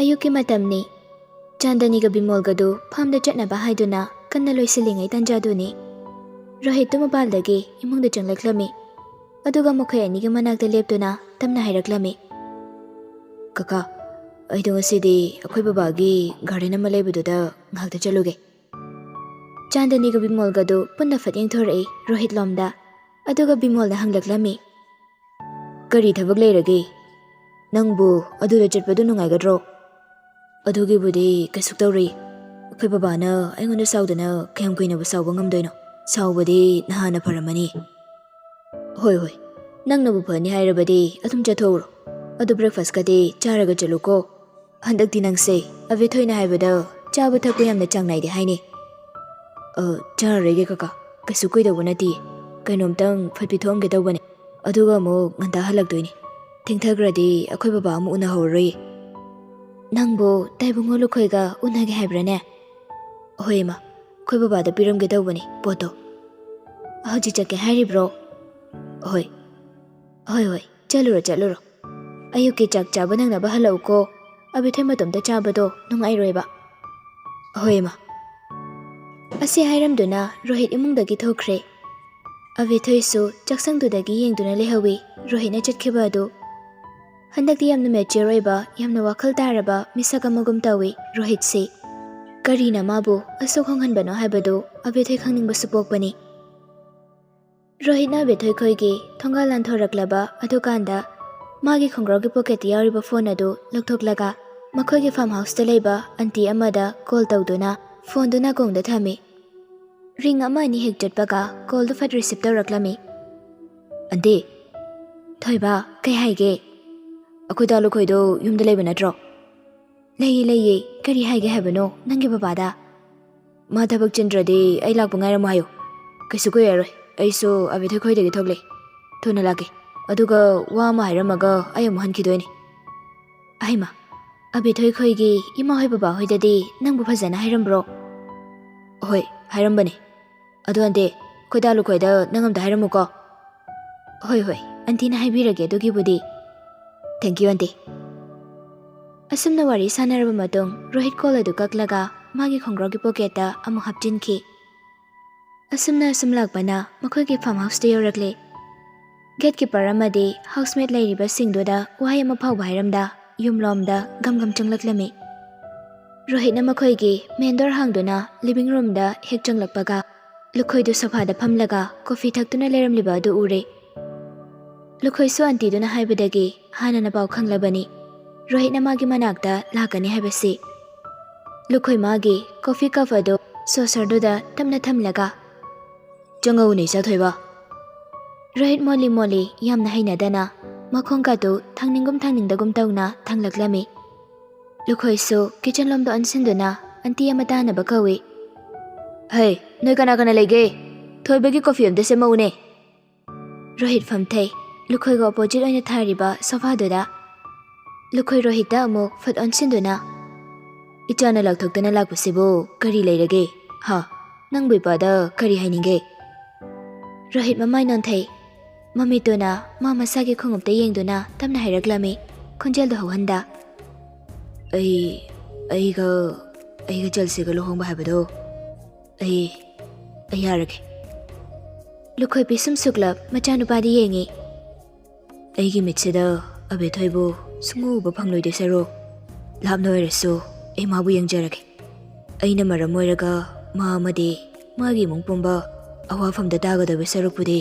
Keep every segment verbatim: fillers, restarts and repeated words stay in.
ꯑꯌꯨꯛꯀꯤ ꯃꯇꯝꯅꯤ꯫ ꯆꯥꯟꯗꯅꯤꯒ ꯕꯤꯃꯣꯜꯒꯗꯨ ꯐꯥꯝꯗ ꯆꯠꯅꯕ ꯍꯥꯏꯗꯨꯅ ꯀꯟꯅ ꯂꯣꯏꯁꯤꯜꯂꯤꯉꯩ ꯇꯥꯟꯖꯥꯗꯨꯅꯤ꯫ ꯔꯣꯍꯤꯠꯇꯨ ꯃꯄꯥꯜꯗꯒꯤ ꯏꯃꯨꯡꯗ ꯆꯪꯂꯛꯂꯝꯃꯤ꯫ ꯑꯗꯨꯒ ꯃꯈꯣꯏ ꯑꯅꯤꯒꯤ ꯃꯅꯥꯛꯇ ꯂꯦꯞꯇꯨꯅ ꯇꯞꯅ ꯍꯥꯏꯔꯛꯂꯝꯃꯤ, "ꯀꯀꯥ, ꯑꯩꯗꯣ ꯉꯁꯤꯗꯤ ꯑꯩꯈꯣꯏ ꯕꯕꯥꯒꯤ ꯒꯥꯔꯗꯦꯟ ꯑꯃ ꯂꯩꯕꯗꯨꯗ ꯉꯥꯏꯍꯥꯛꯇ ꯆꯠꯂꯨꯒꯦ꯫" ꯆꯥꯟꯗꯅꯤꯒ ꯕꯤꯃꯣꯜꯒꯗꯨ ꯄꯨꯟꯅ ꯐꯠ ꯌꯦꯡꯊꯣꯔꯛꯏ ꯔꯣꯍꯤꯠꯂꯣꯝꯗ꯫ ꯑꯗꯨꯒ ꯕꯤꯃꯣꯜꯅ ꯍꯪꯂꯛꯂꯝꯃꯤ, "ꯀꯔꯤ ꯊꯕꯛ ꯂꯩꯔꯒꯦ? ꯅꯪꯕꯨ ꯑꯗꯨꯗ ꯆꯠꯄꯗꯨ ꯅꯨꯡꯉꯥꯏꯒꯗ꯭ꯔꯣ?" "ꯑꯗꯨꯒꯤꯕꯨꯗꯤ ꯀꯩꯁꯨ ꯇꯧꯔꯣꯏ꯫ ꯑꯩꯈꯣꯏ ꯕꯕꯥꯅ ꯑꯩꯉꯣꯟꯗ ꯁꯥꯎꯗꯅ ꯀꯌꯥꯝ ꯀꯨꯏꯅꯕꯨ ꯁꯥꯎꯕ ꯉꯝꯗꯣꯏꯅꯣ? ꯁꯥꯎꯕꯗꯤ ꯅꯍꯥꯟꯅ ꯐꯔꯝꯃꯅꯤ꯫" "ꯍꯣꯏ, ꯍꯣꯏ, ꯅꯪꯅꯕꯨ ꯐꯅꯤ ꯍꯥꯏꯔꯕꯗꯤ ꯑꯗꯨꯝ ꯆꯠꯊꯣꯛꯎꯔꯣ꯫ ꯑꯗꯨ breakfastꯀꯗꯤ ꯆꯥꯔꯒ ꯆꯠꯂꯨꯀꯣ꯫ ꯍꯟꯗꯛꯇꯤ ꯅꯪꯁꯦ ꯑꯕꯦꯊꯣꯏꯅ ꯍꯥꯏꯕꯗ ꯆꯥꯕ ꯊꯛꯄ ꯌꯥꯝꯅ ꯆꯥꯡ ꯅꯥꯏꯗꯦ ꯍꯥꯏꯅꯦ꯫" "ꯑ, ꯆꯥꯔꯔꯣꯏꯒꯦ ꯀꯀꯥ, ꯀꯩꯁꯨ ꯀꯨꯏꯗꯧꯕ ꯅꯠꯇꯦ꯫ ꯀꯩꯅꯣꯝꯇꯪ ꯐꯠ ꯄꯤꯊꯣꯛꯑꯝꯒꯦ ꯇꯧꯕꯅꯦ꯫ ꯑꯗꯨꯒ ꯑꯃꯨꯛ ꯉꯟꯇꯥ ꯍꯜꯂꯛꯇꯣꯏꯅꯤ꯫ ꯊꯦꯡꯊꯈ꯭ꯔꯗꯤ ꯑꯩꯈꯣꯏ ꯕꯕꯥ ꯑꯃꯨꯛ ꯎꯅꯍꯧꯔꯔꯣꯏꯌꯦ꯫" "ꯅꯪꯕꯨ ꯇꯥꯏꯕꯨꯡꯉꯣ ꯂꯨꯈꯣꯏꯒ ꯎꯅꯒꯦ ꯍꯥꯏꯕ꯭ꯔꯥꯅꯦ?" "ꯍꯣꯏ ꯏꯃꯥ, ꯑꯩꯈꯣꯏ ꯕꯕꯥꯗ ꯄꯤꯔꯝꯒꯦ ꯇꯧꯕꯅꯤ ꯄꯣꯠꯇꯣ꯫" "ꯍꯧꯖꯤꯛ ꯆꯠꯀꯦ ꯍꯥꯏꯔꯤꯕ꯭ꯔꯣ?" "ꯍꯣꯏ, ꯍꯣꯏ, ꯍꯣꯏ, ꯆꯠꯂꯨꯔꯣ, ꯆꯠꯂꯨꯔꯣ꯫ ꯑꯌꯨꯛꯀꯤ ꯆꯥꯛ ꯆꯥꯕ ꯅꯪꯅꯕ ꯍꯜꯂꯛꯎꯀꯣ꯫ ꯑꯕꯦꯊꯣꯏ ꯃꯇꯣꯝꯇ ꯆꯥꯕꯗꯣ ꯅꯨꯡꯉꯥꯏꯔꯣꯏꯕ꯫" "ꯍꯣꯏ ꯏꯃꯥ꯫" ꯑꯁꯤ ꯍꯥꯏꯔꯝꯗꯨꯅ ꯔꯣꯍꯤꯠ ꯏꯃꯨꯡꯗꯒꯤ ꯊꯣꯛꯈ꯭ꯔꯦ꯫ ꯑꯕꯦꯊꯣꯏꯁꯨ ꯆꯥꯛꯁꯪꯗꯨꯗꯒꯤ ꯌꯦꯡꯗꯨꯅ ꯂꯩꯍꯧꯏ ꯔꯣꯍꯤꯠꯅ ꯆꯠꯈꯤꯕ ꯑꯗꯨ꯫ ꯍꯟꯗꯛꯇꯤ ꯌꯥꯝꯅ mature ꯑꯣꯏꯕ, ꯌꯥꯝꯅ ꯋꯥꯈꯜ ꯇꯥꯔꯕ ꯃꯤꯁꯛ ꯑꯃꯒꯨꯝ ꯇꯧꯏ ꯔꯣꯍꯤꯠꯁꯤ꯫ ꯀꯔꯤꯅ ꯃꯥꯕꯨ ꯑꯁꯨꯛ ꯍꯣꯡꯍꯟꯕꯅꯣ ꯍꯥꯏꯕꯗꯨ ꯑꯕꯦꯊꯣꯏ ꯈꯪꯅꯤꯡꯕꯁꯨ ꯄꯣꯛꯄꯅꯤ꯫ ꯔꯣꯍꯤꯠꯅ ꯑꯕꯦꯊꯣꯏ ꯈꯣꯏꯒꯤ ꯊꯣꯡꯒꯥꯜ ꯂꯥꯟꯊꯣꯔꯛꯂꯕ ꯑꯗꯨꯀꯥꯟꯗ ꯃꯥꯒꯤ ꯈꯣꯡꯒ꯭ꯔꯥꯎꯒꯤ pocketꯇ ꯌꯥꯎꯔꯤꯕ phone ꯑꯗꯨ ꯂꯧꯊꯣꯛꯂꯒ ꯃꯈꯣꯏꯒꯤ farm houseꯇ ꯂꯩꯕ aunty ꯑꯃꯗ call ꯇꯧꯗꯨꯅ phoneꯗꯨ ꯅꯥꯀꯣꯡꯗ ꯊꯝꯃꯤ꯫ Ring ꯑꯃ ꯑꯅꯤ ꯍꯦꯛ ꯆꯠꯄꯒ callꯗꯨ ꯐꯠ receive ꯇꯧꯔꯛꯂꯝꯃꯤ꯫ "Aunty꯫" "ꯊꯣꯏꯕ, ꯀꯩ ꯍꯥꯏꯒꯦ?" "ꯑꯩꯈꯣꯏ ꯗꯥ ꯂꯨꯈꯣꯏꯗꯣ ꯌꯨꯝꯗ ꯂꯩꯕ ꯅꯠꯇ꯭ꯔꯣ?" "ꯂꯩꯌꯦ, ꯂꯩꯌꯦ꯫ ꯀꯔꯤ ꯍꯥꯏꯒꯦ ꯍꯥꯏꯕꯅꯣ ꯅꯪꯒꯤ ꯕꯕꯥꯗ?" "ꯃꯥ ꯊꯕꯛ ꯆꯤꯟꯗ꯭ꯔꯗꯤ ꯑꯩ ꯂꯥꯛꯄ ꯉꯥꯏꯔꯝꯃꯣ ꯍꯥꯏꯌꯨ꯫ ꯀꯩꯁꯨ ꯀꯨꯏꯔꯔꯣꯏ꯫ ꯑꯩꯁꯨ ꯑꯕꯦꯊꯣꯏ ꯈꯣꯏꯗꯒꯤ ꯊꯣꯛꯂꯛꯑꯦ꯫ ꯊꯨꯅ ꯂꯥꯛꯀꯦ꯫ ꯑꯗꯨꯒ ꯋꯥ ꯑꯃ ꯍꯥꯏꯔꯝꯃꯒ ꯑꯩ ꯑꯃꯨꯛ ꯍꯟꯈꯤꯗꯣꯏꯅꯤ꯫" "ꯑꯍꯩꯃ, ꯑꯕꯦꯊꯣꯏ ꯈꯣꯏꯒꯤ ꯏꯃꯥ ꯍꯣꯏ ꯕꯕꯥ ꯍꯣꯏꯗꯗꯤ ꯅꯪꯕꯨ ꯐꯖꯅ ꯍꯥꯏꯔꯝꯕ꯭ꯔꯣ?" "ꯍꯣꯏ, ꯍꯥꯏꯔꯝꯕꯅꯦ꯫ ꯑꯗꯣ aunty, ꯑꯩꯈꯣꯏ ꯗꯥ ꯂꯨꯈꯣꯏꯗ ꯅꯪ ꯑꯝꯇ ꯍꯥꯏꯔꯝꯃꯨꯀꯣ꯫" "ꯍꯣꯏ, ꯍꯣꯏ, auntyꯅ ꯍꯥꯏꯕꯤꯔꯒꯦ ꯑꯗꯨꯒꯤꯕꯨꯗꯤ꯫ Thank you, aunty꯫" ꯑꯁꯨꯝꯅ ꯋꯥꯔꯤ ꯁꯥꯟꯅꯔꯕ ꯃꯇꯨꯡ, ꯔꯣꯍꯤꯠ ꯀꯣꯜ ꯑꯗꯨ ꯀꯛꯂꯒ ꯃꯥꯒꯤ ꯈꯣꯡꯒ꯭ꯔꯥꯎꯒꯤ ꯄꯣꯀꯦꯠꯇ ꯑꯃꯨꯛ ꯍꯥꯞꯆꯤꯟꯈꯤ꯫ ꯑꯁꯨꯝꯅ ꯑꯁꯨꯝ ꯂꯥꯛꯄꯅ ꯃꯈꯣꯏꯒꯤ ꯐꯥꯔꯝ ꯍꯥꯎꯁꯇ ꯌꯧꯔꯛꯂꯦ꯫ ꯒꯦꯠ ꯀꯤꯄꯔ ꯑꯃꯗꯤ ꯍꯥꯎꯁꯃꯦꯠ ꯂꯩꯔꯤꯕꯁꯤꯡꯗꯨꯗ ꯋꯥꯍꯩ ꯑꯃ ꯐꯥꯎꯕ ꯍꯥꯏꯔꯝꯗ ꯌꯨꯝꯂꯣꯝꯗ ꯒꯝ ꯒꯝ ꯆꯪꯂꯛꯂꯝꯃꯤ꯫ ꯔꯣꯍꯤꯠꯅ ꯃꯈꯣꯏꯒꯤ ꯃꯦꯟ ꯗꯣꯔ ꯍꯥꯡꯗꯨꯅ ꯂꯤꯚꯤꯡ ꯔꯨꯝꯗ ꯍꯦꯛ ꯆꯪꯂꯛꯄꯒ, ꯂꯨꯈꯣꯏꯗꯨ ꯁꯣꯐꯥꯗ ꯐꯝꯂꯒ ꯀꯣꯐꯤ ꯊꯛꯇꯨꯅ ꯂꯩꯔꯝꯂꯤꯕ ꯑꯗꯨ ꯎꯔꯦ꯫ ꯂꯨꯈꯣꯏꯁꯨ ꯑꯟꯇꯤꯗꯨꯅ ꯍꯥꯏꯕꯗꯒꯤ ꯍꯥꯟꯅꯅ ꯄꯥꯎ ꯈꯪꯂꯕꯅꯤ꯫ ꯔꯣꯍꯤꯠꯅ ꯃꯥꯒꯤ ꯃꯅꯥꯛꯇ ꯂꯥꯛꯀꯅꯤ ꯍꯥꯏꯕꯁꯤ꯫ ꯂꯨꯈꯣꯏ ꯃꯥꯒꯤ ꯀꯣꯐꯤ ꯀꯞ ꯑꯗꯨ ꯁꯣꯁꯔꯗꯨꯗ ꯇꯞꯅ ꯊꯝꯂꯒ, "ꯆꯪꯉꯛꯎꯅꯦ, ꯏꯆꯥ ꯊꯣꯏꯕ꯫" ꯔꯣꯍꯤꯠ ꯃꯣꯜꯂꯤ ꯃꯣꯜꯂꯤ, ꯌꯥꯝꯅ ꯍꯩꯅꯗꯅ ꯃꯈꯣꯡꯒꯗꯨ ꯊꯥꯡꯅꯤꯡꯒꯨꯝ ꯊꯥꯡꯅꯤꯡꯗꯒꯨꯝ ꯇꯧꯅ ꯊꯥꯡꯂꯛꯂꯝꯃꯤ꯫ ꯂꯨꯈꯣꯏꯁꯨ ꯀꯤꯆꯟ ꯂꯣꯝꯗ ꯑꯣꯟꯁꯤꯟꯗꯨꯅ ꯑꯟꯇꯤ ꯑꯃ ꯇꯥꯅꯕ ꯀꯧꯏ꯫ "ꯍꯩ, ꯅꯣꯏ ꯀꯅꯥ ꯀꯅꯥ ꯂꯩꯒꯦ? ꯊꯣꯏꯕꯒꯤ ꯀꯣꯐꯤ ꯑꯝꯇ ꯁꯦꯝꯃꯛꯎꯅꯦ꯫" ꯔꯣꯍꯤꯠ ꯐꯝꯊꯩ, ꯂꯨꯈꯣꯏꯒ ꯑꯣꯄꯣꯖꯤꯠ ꯑꯣꯏꯅ ꯊꯥꯔꯤꯕ ꯁꯣꯐꯥꯗꯨꯗ꯫ ꯂꯨꯈꯣꯏ ꯔꯣꯍꯤꯠꯇ ꯑꯃꯨꯛ ꯐꯨꯠ ꯑꯣꯟꯁꯤꯟꯗꯨꯅ, "ꯏꯆꯥꯅ ꯂꯥꯎꯊꯣꯛꯇꯅ ꯂꯥꯛꯄꯁꯤꯕꯨ ꯀꯔꯤ ꯂꯩꯔꯒꯦ? ꯍꯥ? ꯅꯪꯕꯨ ꯏꯄꯥꯗ ꯀꯔꯤ ꯍꯥꯏꯅꯤꯡꯒꯦ?" ꯔꯣꯍꯤꯠ ꯃꯃꯥꯏ ꯅꯣꯟꯊꯩ꯫ ꯃꯃꯤꯠꯇꯨꯅ ꯃꯥ ꯃꯁꯥꯒꯤ ꯈꯣꯡꯎꯞꯇ ꯌꯦꯡꯗꯨꯅ ꯇꯞꯅ ꯍꯥꯏꯔꯛꯂꯝꯃꯤ, ꯈꯣꯟꯖꯦꯜꯗꯣ ꯍꯧꯍꯟꯗ꯫ "ꯑꯩ, ꯑꯩꯒ, ꯑꯩꯒ ꯆꯦꯜꯁꯤꯒ ꯂꯨꯍꯣꯡꯕ ꯍꯥꯏꯕꯗꯣ, ꯑꯩ, ꯑꯩ ꯌꯥꯔꯒꯦ꯫" ꯂꯨꯈꯣꯏ ꯄꯤꯁꯨꯝ ꯁꯨꯛꯂꯞ ꯃꯆꯥꯅꯨꯄꯥꯗ ꯌꯦꯡꯉꯤ꯫ "ꯑꯩꯒꯤ ꯃꯤꯠꯁꯤꯗ ꯑꯕꯦꯊꯣꯏꯕꯨ ꯁꯨꯡꯎ ꯎꯕ ꯐꯪꯂꯣꯏꯗꯣꯏ ꯁꯔꯨꯛ, ꯂꯥꯞꯅ ꯑꯣꯏꯔꯁꯨ ꯑꯩ ꯃꯥꯕꯨ ꯌꯦꯡꯖꯔꯒꯦ꯫ ꯑꯩꯅ ꯃꯔꯝ ꯑꯣꯏꯔꯒ ꯃꯥ ꯑꯃꯗꯤ ꯃꯥꯒꯤ ꯏꯃꯨꯡ ꯄꯨꯝꯕ ꯑꯋꯥꯐꯝꯗ ꯇꯥꯒꯗꯕ ꯁꯔꯨꯛꯄꯨꯗꯤ,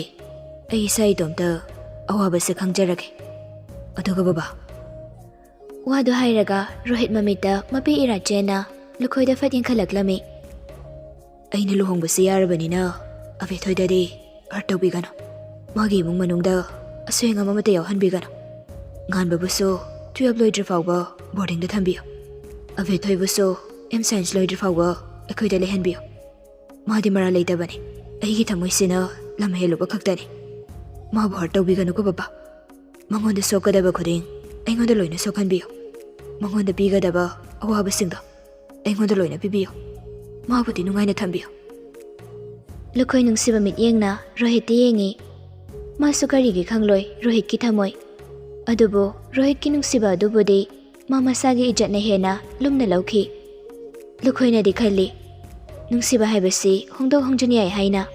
ꯑꯩ ꯏꯁꯥ ꯏꯇꯣꯝꯇ ꯑꯋꯥꯕꯁꯦ ꯈꯪꯖꯔꯒꯦ꯫ ꯑꯗꯨꯒ ꯕꯕꯥ꯫" ꯋꯥꯗꯨ ꯍꯥꯏꯔꯒ ꯔꯣꯍꯤꯠ ꯃꯃꯤꯠꯇ ꯃꯄꯤ ꯏꯔꯥ ꯆꯦꯟꯅ ꯂꯨꯈꯣꯏꯗ ꯐꯠ ꯌꯦꯡꯈꯠꯂꯛꯂꯝꯃꯤ꯫ "ꯑꯩꯅ ꯂꯨꯍꯣꯡꯕꯁꯤ ꯌꯥꯔꯕꯅꯤꯅ ꯑꯕꯦꯊꯣꯏꯗꯗꯤ ꯍꯔꯠ ꯇꯧꯕꯤꯒꯅꯨ꯫ ꯃꯥꯒꯤ ꯏꯃꯨꯡ ꯃꯅꯨꯡꯗ ꯑꯁꯣꯏ ꯑꯉꯥꯝ ꯑꯃꯠꯇ ꯌꯥꯎꯍꯟꯕꯤꯒꯅꯨ꯫ ꯉꯥꯟꯕꯕꯨꯁꯨ ꯇꯨꯌꯦꯜꯞ ꯂꯣꯏꯗ꯭ꯔꯤ ꯐꯥꯎꯕ ꯕꯣꯔꯗꯤꯡꯗ ꯊꯝꯕꯤꯌꯨ꯫ ꯑꯕꯦꯊꯣꯏꯕꯨꯁꯨ ꯑꯦꯝ ꯁꯥꯏꯟꯁ ꯂꯣꯏꯗ꯭ꯔꯤ ꯐꯥꯎꯕ ꯑꯩꯈꯣꯏꯗ ꯂꯩꯍꯟꯕꯤꯌꯨ꯫ ꯃꯥꯗꯤ ꯃꯔꯥꯜ ꯂꯩꯇꯕꯅꯤ꯫ ꯑꯩꯒꯤ ꯊꯃꯣꯏꯁꯤꯅ ꯂꯝ ꯍꯦꯜꯂꯨꯕ ꯈꯛꯇꯅꯤ꯫ ꯃꯥꯕꯨ ꯍꯔꯠ ꯇꯧꯕꯤꯒꯅꯨꯀꯣ ꯕꯕꯥ꯫ ꯃꯉꯣꯟꯗ ꯁꯣꯛꯀꯗꯕ ꯈꯨꯗꯤꯡ ꯑꯩꯉꯣꯟꯗ ꯂꯣꯏꯅ ꯁꯣꯛꯍꯟꯕꯤꯌꯨ꯫ ꯃꯉꯣꯟꯗ ꯄꯤꯒꯗꯕ ꯑꯋꯥꯕꯁꯤꯡꯗꯣ ꯑꯩꯉꯣꯟꯗ ꯂꯣꯏꯅ ꯄꯤꯕꯤꯌꯨ꯫ ꯃꯥꯕꯨꯗꯤ ꯅꯨꯡꯉꯥꯏꯅ ꯊꯝꯕꯤꯌꯨ꯫" ꯂꯨꯈꯣꯏ ꯅꯨꯡꯁꯤꯕ ꯃꯤꯠꯌꯦꯡꯅ ꯔꯣꯍꯤꯠꯇ ꯌꯦꯡꯉꯤ꯫ ꯃꯥꯁꯨ ꯀꯔꯤꯒꯤ ꯈꯪꯂꯣꯏ ꯔꯣꯍꯤꯠꯀꯤ ꯊꯃꯣꯏ꯫ ꯑꯗꯨꯕꯨ ꯔꯣꯍꯤꯠꯀꯤ ꯅꯨꯡꯁꯤꯕ ꯑꯗꯨꯕꯨꯗꯤ ꯃꯥ ꯃꯁꯥꯒꯤ ꯏꯖꯠꯅ ꯍꯦꯟꯅ ꯂꯨꯝꯅ ꯂꯧꯈꯤ꯫ ꯂꯨꯈꯣꯏꯅꯗꯤ ꯈꯜꯂꯤ, ꯅꯨꯡꯁꯤꯕ ꯍꯥꯏꯕꯁꯤ ꯍꯣꯡꯗꯣꯛ ꯍꯣꯡꯖꯤꯟ ꯌꯥꯏ ꯍꯥꯏꯅ꯫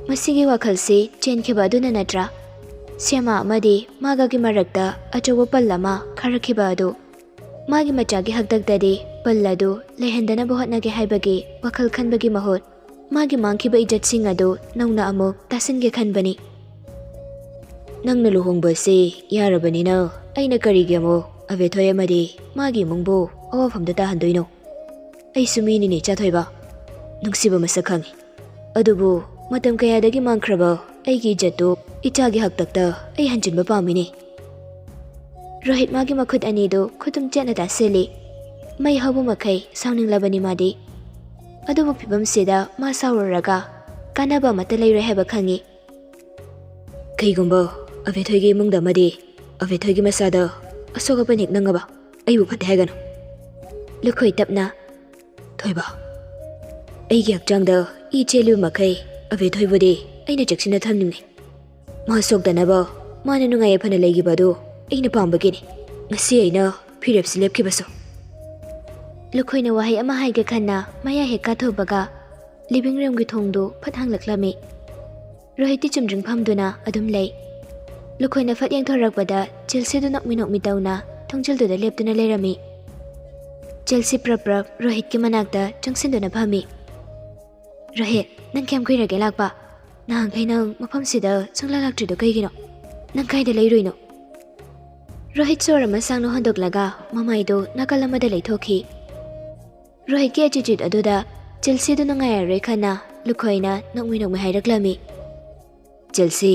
ꯃꯁꯤꯒꯤ ꯋꯥꯈꯜꯁꯤ ꯆꯦꯟꯈꯤꯕ ꯑꯗꯨꯅ ꯅꯠꯇ꯭ꯔꯥ? ꯁ꯭ꯌꯥꯃꯥ ꯑꯃꯗꯤ ꯃꯥꯒꯒꯤ ꯃꯔꯛꯇ ꯑꯆꯧꯕ ꯄꯜ ꯑꯃ ꯈꯥꯔꯛꯈꯤꯕ ꯑꯗꯨ꯫ ꯃꯥꯒꯤ ꯃꯆꯥꯒꯤ ꯍꯥꯛꯇꯛꯇꯗꯤ ꯄꯜ ꯑꯗꯨ ꯂꯩꯍꯟꯗꯅꯕ ꯍꯣꯠꯅꯒꯦ ꯍꯥꯏꯕꯒꯤ ꯋꯥꯈꯜ ꯈꯟꯕꯒꯤ ꯃꯍꯨꯠ, ꯃꯥꯒꯤ ꯃꯥꯡꯈꯤꯕ ꯏꯖꯠꯁꯤꯡ ꯑꯗꯨ ꯅꯧꯅ ꯑꯃꯨꯛ ꯇꯥꯁꯤꯟꯒꯦ ꯈꯟꯕꯅꯤ꯫ ꯅꯪꯅ ꯂꯨꯍꯣꯡꯕꯁꯤ ꯌꯥꯔꯕꯅꯤꯅ ꯑꯩꯅ ꯀꯔꯤꯒꯤ ꯑꯃꯨꯛ ꯑꯕꯦꯊꯣꯏ ꯑꯃꯗꯤ ꯃꯥꯒꯤ ꯏꯃꯨꯡꯕꯨ ꯑꯋꯥꯐꯝꯗ ꯇꯥꯍꯟꯗꯣꯏꯅꯣ? ꯑꯩꯁꯨ ꯃꯤꯅꯤꯅꯦ ꯏꯆꯥ ꯊꯣꯏꯕ, ꯅꯨꯡꯁꯤꯕ ꯃꯁꯛ ꯈꯪꯉꯤ꯫ ꯑꯗꯨꯕꯨ ꯃꯇꯝ ꯀꯌꯥꯗꯒꯤ ꯃꯥꯡꯈ꯭ꯔꯕ ꯑꯩꯒꯤ ꯏꯖꯠꯇꯨ ꯏꯆꯥꯒꯤ ꯍꯥꯛꯇꯛꯇ ꯑꯩ ꯍꯟꯖꯤꯟꯕ ꯄꯥꯝꯃꯤꯅꯦ꯫ ꯔꯣꯍꯤꯠ ꯃꯥꯒꯤ ꯃꯈꯨꯠ ꯑꯅꯤꯗꯨ ꯈꯨꯇꯨꯝ ꯆꯦꯠꯅ ꯇꯥꯁꯤꯜꯂꯤ꯫ ꯃꯩ ꯍꯧꯕ ꯃꯈꯩ ꯁꯥꯎꯅꯤꯡꯂꯕꯅꯤ ꯃꯥꯗꯤ꯫ ꯑꯗꯨꯕꯨ ꯐꯤꯕꯝꯁꯤꯗ ꯃꯥ ꯁꯥꯎꯔꯨꯔꯒ ꯀꯥꯟꯅꯕ ꯑꯃꯠꯇ ꯂꯩꯔꯣꯏ ꯍꯥꯏꯕ ꯈꯪꯉꯤ꯫ ꯀꯩꯒꯨꯝꯕ ꯑꯕꯦꯊꯣꯏꯒꯤ ꯏꯃꯨꯡꯗ ꯑꯃꯗꯤ ꯑꯕꯦꯊꯣꯏꯒꯤ ꯃꯆꯥꯗ ꯑꯁꯣꯛ ꯑꯄꯟ ꯍꯦꯛ ꯅꯪꯉꯕ, ꯑꯩꯕꯨ ꯐꯠꯇꯦ ꯍꯥꯏꯒꯅꯨ꯫ ꯂꯨꯈꯣꯏ ꯇꯞꯅ, ꯊꯣꯏꯕ, ꯑꯩꯒꯤ ꯍꯛꯆꯥꯡꯗ ꯏ ꯆꯦꯜꯂꯤꯕ ꯃꯈꯩ ꯑꯕꯦꯊꯣꯏꯕꯨꯗꯤ ꯑꯩꯅ ꯆꯦꯛꯁꯤꯟꯅ ꯊꯝꯅꯤꯡꯉꯤ꯫ ꯃꯥ ꯁꯣꯛꯇꯅꯕ, ꯃꯥꯅ ꯅꯨꯡꯉꯥꯏ ꯌꯥꯏꯐꯅ ꯂꯩꯈꯤꯕ ꯑꯗꯨ ꯑꯩꯅ ꯄꯥꯝꯕꯒꯤꯅꯤ ꯉꯁꯤ ꯑꯩꯅ ꯐꯤꯔꯦꯞꯁꯤ ꯂꯦꯞꯈꯤꯕꯁꯨ꯫ ꯂꯨꯈꯣꯏꯅ ꯋꯥꯍꯩ ꯑꯃ ꯍꯥꯏꯒꯦ ꯈꯟꯅ ꯃꯌꯥ ꯍꯦꯛ ꯀꯥꯊꯣꯛꯄꯒ ꯂꯤꯚꯤꯡ ꯔꯨꯝꯒꯤ ꯊꯣꯡꯗꯨ ꯐꯠ ꯍꯥꯡꯂꯛꯂꯝꯃꯤ꯫ ꯔꯣꯍꯤꯠꯇꯤ ꯆꯨꯝꯗ꯭ꯔꯤꯡ ꯐꯝꯗꯨꯅ ꯑꯗꯨꯝ ꯂꯩ꯫ ꯂꯨꯈꯣꯏꯅ ꯐꯠ ꯌꯦꯡꯊꯣꯔꯛꯄꯗ ꯆꯦꯜꯁꯤꯗꯨ ꯅꯣꯛꯃꯤ ꯅꯣꯛꯃꯤ ꯇꯧꯅ ꯊꯣꯡꯖꯤꯜꯗꯨꯗ ꯂꯦꯞꯇꯨꯅ ꯂꯩꯔꯝꯃꯤ꯫ ꯆꯦꯜꯁꯤ ꯄ꯭ꯔꯞ ꯄ꯭ꯔꯞ ꯔꯣꯍꯤꯠꯀꯤ ꯃꯅꯥꯛꯇ ꯆꯪꯁꯤꯟꯗꯨꯅ ꯐꯝꯃꯤ꯫ ꯔꯣꯍꯤꯠ, ꯅꯪ ꯀꯌꯥꯝ ꯀꯨꯏꯔꯒꯦ ꯂꯥꯛꯄ? ꯅꯍꯥꯟꯈꯩ ꯅꯪ ꯃꯐꯝꯁꯤꯗ ꯁꯨꯡꯂꯥꯛ ꯂꯥꯛꯇ꯭ꯔꯤꯗꯣ ꯀꯩꯒꯤꯅꯣ? ꯅꯪ ꯀꯥꯏꯗ ꯂꯩꯔꯨꯏꯅꯣ? ꯔꯣꯍꯤꯠ ꯁꯣꯔ ꯑꯃ ꯁꯥꯡꯅ ꯍꯣꯟꯗꯣꯛꯂꯒ ꯃꯃꯥꯏꯗꯨ ꯅꯥꯀꯜ ꯑꯃꯗ ꯂꯩꯊꯣꯛꯈꯤ꯫ ꯔꯣꯍꯤꯠꯀꯤ ꯑꯦꯇꯤꯆ꯭ꯌꯨꯠ ꯑꯗꯨꯗ ꯆꯦꯜꯁꯤꯗꯨ ꯅꯨꯡꯉꯥꯏꯔꯔꯣꯏ ꯈꯟꯅ ꯂꯨꯈꯣꯏꯅ ꯅꯣꯛꯃꯤ ꯅꯣꯛꯃꯤ ꯍꯥꯏꯔꯛꯂꯝꯃꯤ꯫ ꯆꯦꯜꯁꯤ,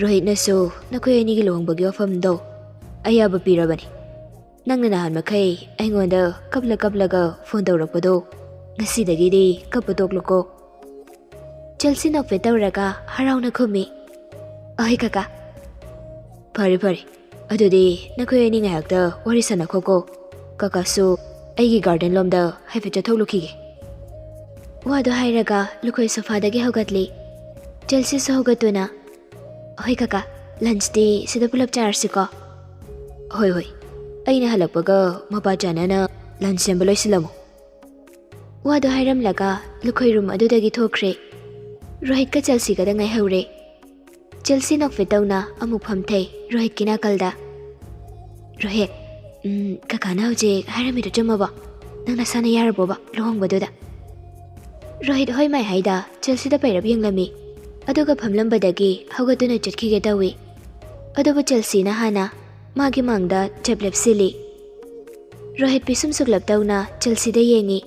ꯔꯣꯍꯤꯠꯅꯁꯨ ꯅꯈꯣꯏ ꯑꯅꯤꯒꯤ ꯂꯨꯍꯣꯡꯕꯒꯤ ꯋꯥꯐꯝꯗꯣ ꯑꯌꯥꯕ ꯄꯤꯔꯕꯅꯤ꯫ ꯅꯪꯅ ꯅꯍꯥꯟ ꯃꯈꯩ ꯑꯩꯉꯣꯟꯗ ꯀꯞꯂ ꯀꯞꯂꯒ ꯐꯣꯟ ꯇꯧꯔꯛꯄꯗꯣ ꯉꯁꯤꯗꯒꯤꯗꯤ ꯀꯞꯄ ꯇꯣꯛꯂꯣꯀꯣ꯫ ꯆꯦꯜꯁꯤ ꯅꯣꯛꯐꯦꯠ ꯇꯧꯔꯒ ꯍꯔꯥꯎꯅ ꯈꯨꯝꯃꯤ꯫ ꯑꯍꯣꯏ ꯀꯀꯥ꯫ ꯐꯔꯦ ꯐꯔꯦ, ꯑꯗꯨꯗꯤ ꯅꯈꯣꯏ ꯑꯅꯤ ꯉꯥꯏꯍꯥꯛꯇ ꯋꯥꯔꯤ ꯁꯥꯟꯅꯈꯣꯀꯣ꯫ ꯀꯀꯥꯁꯨ ꯑꯩꯒꯤ ꯒꯥꯔꯗꯦꯟ ꯂꯣꯝꯗ ꯍꯥꯏꯐꯦꯠ ꯆꯠꯊꯣꯛꯂꯨꯈꯤꯒꯦ꯫ ꯋꯥꯗꯨ ꯍꯥꯏꯔꯒ ꯂꯨꯈꯣꯏ ꯁꯣꯐꯥꯗꯒꯤ ꯍꯧꯒꯠꯂꯤ꯫ ꯆꯦꯜꯁꯤꯁꯨ ꯍꯧꯒꯠꯇꯨꯅ, "ꯍꯣꯏ ꯀꯀꯥ, ꯂꯟꯁꯇꯤ ꯁꯤꯗ ꯄꯨꯂꯞ ꯆꯥꯔꯁꯤꯀꯣ?" "ꯍꯣꯏ ꯍꯣꯏ, ꯑꯩꯅ ꯍꯜꯂꯛꯄꯒ ꯃꯄꯥ ꯆꯥꯅꯅ ꯂꯟꯆ ꯁꯦꯝꯕ ꯂꯣꯏꯁꯤꯜꯂꯝꯃꯨ꯫ ꯋꯥꯗꯣ ꯍꯥꯏꯔꯝꯂꯒ ꯂꯨꯈꯣꯏꯔꯨꯝ ꯑꯗꯨꯗꯒꯤ ꯊꯣꯛꯈ꯭ꯔꯦ꯫ ꯔꯣꯍꯤꯠꯀ ꯆꯦꯜꯁꯤꯒꯗ ꯉꯥꯏꯍꯧꯔꯦ꯫ ꯆꯦꯜꯁꯤ ꯅꯣꯛꯐꯦꯠ ꯇꯧꯅ ꯑꯃꯨꯛ ꯐꯝꯊꯩ ꯔꯣꯍꯤꯠꯀꯤ ꯅꯥꯀꯜꯗ꯫ "ꯔꯣꯍꯤꯠ, ꯎꯝ, ꯀꯀꯥꯅ ꯍꯧꯖꯤꯛ ꯍꯥꯏꯔꯝꯃꯤꯗꯣ ꯆꯨꯝꯃꯕꯣ? ꯅꯪ ꯅꯁꯥꯅ ꯌꯥꯔꯕꯣꯕ ꯂꯨꯍꯣꯡꯕꯗꯨꯗ?" ꯔꯣꯍꯤꯠ ꯍꯣꯏ ꯃꯥꯏ ꯍꯥꯏꯗ ꯆꯦꯜꯁꯤꯗ ꯄꯩꯔꯞ ꯌꯦꯡꯂꯝꯃꯤ꯫ ꯑꯗꯨꯒ ꯐꯝꯂꯝꯕꯗꯒꯤ ꯍꯧꯒꯠꯇꯨꯅ ꯆꯠꯈꯤꯒꯦ ꯇꯧꯏ꯫ ꯑꯗꯨꯕꯨ ꯆꯦꯜꯁꯤꯅ ꯍꯥꯟꯅ ꯃꯥꯒꯤ ꯃꯥꯡꯗ ꯆꯞ ꯂꯦꯞꯁꯤꯜꯂꯤ꯫ ꯔꯣꯍꯤꯠ ꯄꯤꯁꯨꯝ ꯁꯨꯛꯂꯞ ꯇꯧꯅ ꯆꯦꯜꯁꯤꯗ ꯌꯦꯡꯉꯤ꯫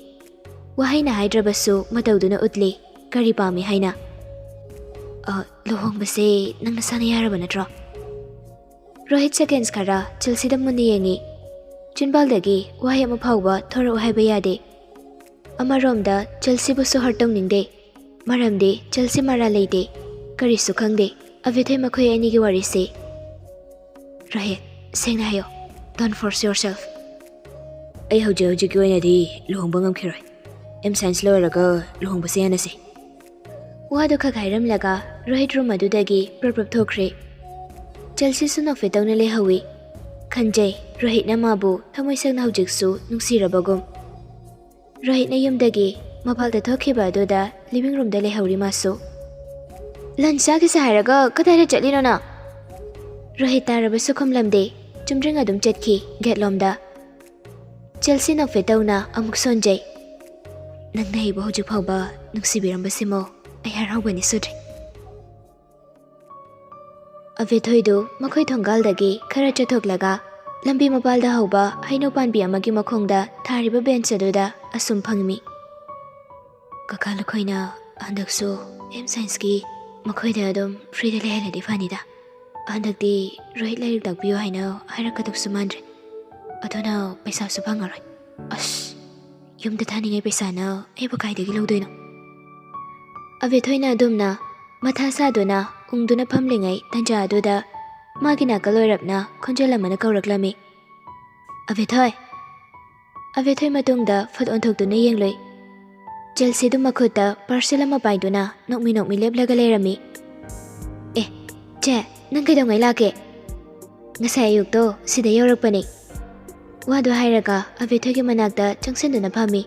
ꯋꯥꯍꯩꯅ ꯍꯥꯏꯗ꯭ꯔꯕꯁꯨ ꯃꯇꯧꯗꯨꯅ ꯎꯠꯂꯤ ꯀꯔꯤ ꯄꯥꯝꯃꯤ ꯍꯥꯏꯅ꯫ "ꯑ, ꯂꯨꯍꯣꯡꯕꯁꯦ ꯅꯪ ꯅꯁꯥꯅ ꯌꯥꯔꯕ ꯅꯠꯇ꯭ꯔꯣ?" ꯔꯣꯍꯤꯠ ꯁꯦꯀꯦꯟꯁ ꯈꯔ ꯆꯦꯜꯁꯤꯗ ꯃꯨꯟꯅ ꯌꯦꯡꯉꯤ꯫ ꯆꯤꯟꯕꯥꯜꯗꯒꯤ ꯋꯥꯍꯩ ꯑꯃ ꯐꯥꯎꯕ ꯊꯣꯔꯛꯎ ꯍꯥꯏꯕ ꯌꯥꯗꯦ꯫ ꯑꯃꯔꯣꯝꯗ ꯆꯦꯜꯁꯤꯕꯨꯁꯨ ꯍꯔꯠ ꯇꯧꯅꯤꯡꯗꯦ, ꯃꯔꯝꯗꯤ ꯆꯦꯜꯁꯤ ꯃꯔꯥꯜ ꯂꯩꯇꯦ, ꯀꯔꯤꯁꯨ ꯈꯪꯗꯦ ꯑꯕꯦꯊꯣꯏ ꯃꯈꯣꯏ ꯑꯅꯤꯒꯤ ꯋꯥꯔꯤꯁꯦ꯫ "ꯔꯣꯍꯤꯠ, ꯁꯦꯡꯅ ꯍꯥꯏꯌꯣ, don't force yourself." "ꯑꯩ ꯍꯧꯖꯤꯛ ꯍꯧꯖꯤꯛꯀꯤ ꯑꯣꯏꯅꯗꯤ ꯂꯨꯍꯣꯡꯕ ꯉꯝꯈꯤꯔꯣꯏ꯫ ꯑꯦꯝ ꯁꯥꯏꯟꯁ ꯂꯣꯏꯔꯒ ꯂꯨꯍꯣꯡꯕꯁꯦ ꯌꯥꯅꯁꯦ꯫" ꯋꯥꯗꯨ ꯈꯛ ꯍꯥꯏꯔꯝꯂꯒ ꯔꯣꯍꯤꯠ ꯔꯨꯝ ꯑꯗꯨꯗꯒꯤ ꯄ꯭ꯔꯞ ꯄ꯭ꯔꯞ ꯊꯣꯛꯈ꯭ꯔꯦ꯫ ꯆꯦꯜꯁꯤꯁꯨ ꯅꯣꯛꯐꯦꯠ ꯇꯧꯅ ꯂꯩꯍꯧꯏ꯫ ꯈꯟꯖꯩ, ꯔꯣꯍꯤꯠꯅ ꯃꯥꯕꯨ ꯊꯃꯣꯏ ꯁꯦꯡꯅ ꯍꯧꯖꯤꯛꯁꯨ ꯅꯨꯡꯁꯤꯔꯕꯒꯨꯝ꯫ ꯔꯣꯍꯤꯠꯅ ꯌꯨꯝꯗꯒꯤ ꯃꯄꯥꯜꯗ ꯊꯣꯛꯈꯤꯕ ꯑꯗꯨꯗ ꯂꯤꯚꯤꯡ ꯔꯨꯝꯗ ꯂꯩꯍꯧꯔꯤ ꯃꯥꯁꯨ꯫ "ꯂꯟꯆ ꯆꯥꯈꯤꯁꯦ ꯍꯥꯏꯔꯒ ꯀꯗꯥꯏꯗ ꯆꯠꯂꯤꯅꯣ ꯅꯪ?" ꯔꯣꯍꯤꯠ ꯇꯥꯔꯕꯁꯨ ꯈꯨꯝꯂꯝꯗꯦ꯫ ꯆꯨꯝꯗ꯭ꯔꯤꯡ ꯑꯗꯨꯝ ꯆꯠꯈꯤ ꯒꯦꯠꯂꯣꯝꯗ꯫ ꯆꯦꯜꯁꯤ ꯅꯣꯛꯐꯦꯠ ꯇꯧꯅ ꯑꯃꯨꯛ ꯁꯣꯟꯖꯩ꯫ "ꯅꯪꯅ ꯑꯩꯕꯨ ꯍꯧꯖꯤꯛ ꯐꯥꯎꯕ ꯅꯨꯡꯁꯤꯕꯤꯔꯝꯕꯁꯤꯃꯣ ꯑꯩ ꯍꯔꯥꯎꯕꯅꯤ ꯁꯨꯗ꯭ꯔꯦ꯫" ꯑꯕꯦꯊꯣꯏꯗꯨ ꯃꯈꯣꯏ ꯊꯣꯡꯒꯥꯜꯗꯒꯤ ꯈꯔ ꯆꯠꯊꯣꯛꯂꯒ ꯂꯝꯕꯤ ꯃꯄꯥꯜꯗ ꯍꯧꯕ ꯍꯩꯅꯧ ꯄꯥꯝꯕꯤ ꯑꯃꯒꯤ ꯃꯈꯣꯡꯗ ꯊꯥꯔꯤꯕ ꯕꯦꯟꯆ ꯑꯗꯨꯗ ꯑꯁꯨꯝ ꯐꯝꯃꯤ꯫ "ꯀꯀꯥ ꯂꯨꯈꯣꯏꯅ ꯍꯟꯗꯛꯁꯨ ꯑꯦꯝ ꯁꯥꯏꯟꯁꯀꯤ ꯃꯈꯣꯏꯗ ꯑꯗꯨꯝ ꯐ꯭ꯔꯤꯗ ꯂꯩꯍꯜꯂꯗꯤ ꯐꯅꯤꯗ꯫ ꯍꯟꯗꯛꯇꯤ ꯔꯣꯍꯤꯠ ꯂꯥꯏꯔꯤꯛ ꯇꯥꯛꯄꯤꯌꯨ ꯍꯥꯏꯅ ꯍꯥꯏꯔꯛꯀꯗꯧꯁꯨ ꯃꯥꯟꯗ꯭ꯔꯦ꯫ ꯑꯗꯨꯅ ꯄꯩꯁꯥꯁꯨ ꯐꯪꯉꯔꯣꯏ꯫ ꯑꯁ, ꯌꯨꯝꯗ ꯊꯥꯅꯤꯡꯉꯥꯏ ꯄꯩꯁꯥꯅ ꯑꯩꯕꯨ ꯀꯥꯏꯗꯒꯤ ꯂꯧꯗꯣꯏꯅꯣ?" ꯑꯕꯦꯊꯣꯏꯅ ꯑꯗꯨꯝꯅ ꯃꯊꯥ ꯁꯥꯗꯨꯅ ꯎꯪꯗꯨꯅ ꯐꯝꯂꯤꯉꯩ ꯇꯟꯖꯥ ꯑꯗꯨꯗ ꯃꯥꯒꯤ ꯅꯥꯀꯜ ꯑꯣꯏꯔꯞꯅ ꯈꯣꯟꯖꯦꯜ ꯑꯃꯅ ꯀꯧꯔꯛꯂꯝꯃꯤ꯫ "ꯑꯕꯦꯊꯣꯏ!" ꯑꯕꯦꯊꯣꯏ ꯃꯇꯨꯡꯗ ꯐꯠ ꯑꯣꯟꯊꯣꯛꯇꯨꯅ ꯌꯦꯡꯂꯨꯏ꯫ ꯆꯦꯜꯁꯤꯗꯨ ꯃꯈꯨꯠꯇ ꯄꯥꯔꯁꯦꯜ ꯑꯃ ꯄꯥꯏꯗꯨꯅ ꯅꯣꯛꯃꯤ ꯅꯣꯛꯃꯤ ꯂꯦꯞꯂꯒ ꯂꯩꯔꯝꯃꯤ꯫ "ꯑꯦ, ꯆꯦ, ꯅꯪ ꯀꯩꯗꯧꯉꯩ ꯂꯥꯛꯀꯦ?" "ꯉꯁꯥꯏ ꯑꯌꯨꯛꯇꯣ ꯁꯤꯗ ꯌꯧꯔꯛꯄꯅꯤ꯫ ꯋꯥꯗꯨ ꯍꯥꯏꯔꯒ ꯑꯕꯦꯊꯣꯏꯒꯤ ꯃꯅꯥꯛꯇ ꯆꯪꯁꯤꯟꯗꯨꯅ ꯐꯝꯃꯤ꯫